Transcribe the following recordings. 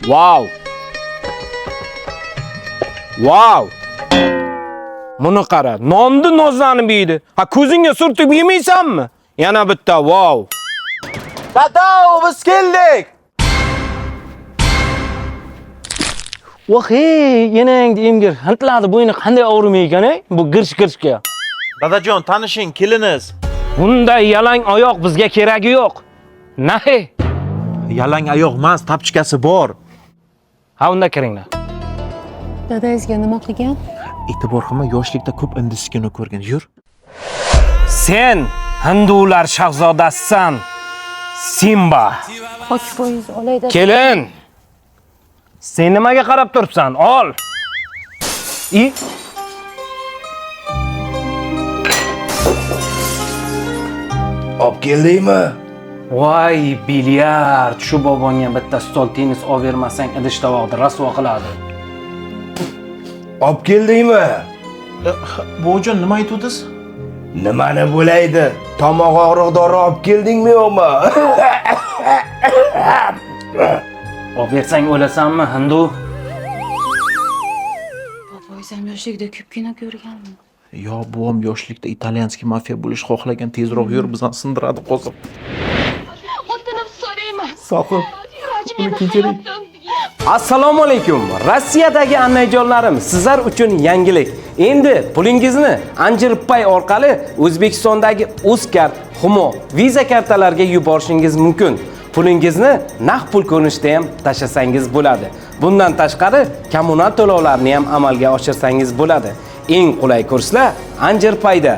Vau. Vau. Buni qara, nonni nozlanib yeydi. Ha, ko'zingga surtib yemaysanmi? Yana bitta vau. Tatau, biz keldik. Voh, hey, enangni emgir. Hintlarni bo'yni qanday og'rimay ekan, ey? Bu girsh-girshga. Dadajon, tanishing, keliniz. Bunday yalang oyoq bizga keragi yo'q. Nahi. Yalang oyoq emas, tapchkasi bor. Ha, unda kiringlar. Dadangizga nima qilgan? E'tibor qilma, yoshlikda ko'p indis kino ko'rgan. Yur. Sen hindular shahzodasisan. Simba. Pok bo'yingiz olay dada. Kelin. Sen nimaga qarab turibsan? Ol. I Olib keldingmi? Voy, bilyard. Shu bobongga bitta stol tennis olib bermasang, idish tovoqni rasvo qiladi. Olib keldingmi? Buvijon, nima aytuvdingiz? Nimani bo'laydi? Tomoq og'riq dori olib keldingmi yo'qmi? Olib bersang o'lasanmi, hindu? Boboyingiz ham yoshligida ko'p kino ko'rganmi? Yo, buvom yoshlikda italyanskiy mafiya bo'lish xohlagan. Tezroq yur, bizani sindiradi hozir. O'tinib so'rayman. Sohib, uni kechiring. Assalomu alaykum. Rossiyadagi annajonlarim, sizlar uchun yangilik. Endi pulingizni Anjirpay orqali O'zbekistondagi Uzcard, Humo, Visa kartalariga yuborishingiz mumkin. Pulingizni naqd pul ko'rinishida ham tashlasangiz bo'ladi. Bundan tashqari kommunal to'lovlarni ham amalga oshirsangiz bo'ladi. Eng qulay kurslar Anjirpayda.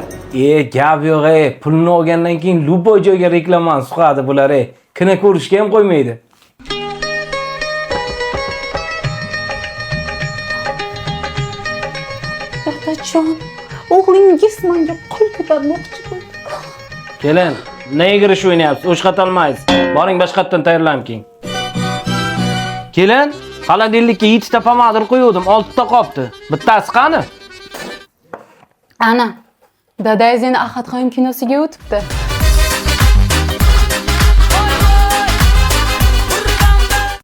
Gap yo'q, ey. Pulni olgandan keyin любой joyga reklamani suqadi bular, ey. Kino ko'rishga ham qo'ymaydi. Dadajon, o'g'lingiz menga qo'l ko'tarmoqchi bo'ldi. Kelin, nega girish o'ynayapsiz? O'shqatolmaysiz. Boring boshqatdan tayyorlanib keling. Kelin, холодильник ka 7 ta pomidor qo'yuvdim, 6 ta qolibdi. Bittasi qani? Ana, dadangiz endi Ahadxon kinosiga o'tibdi.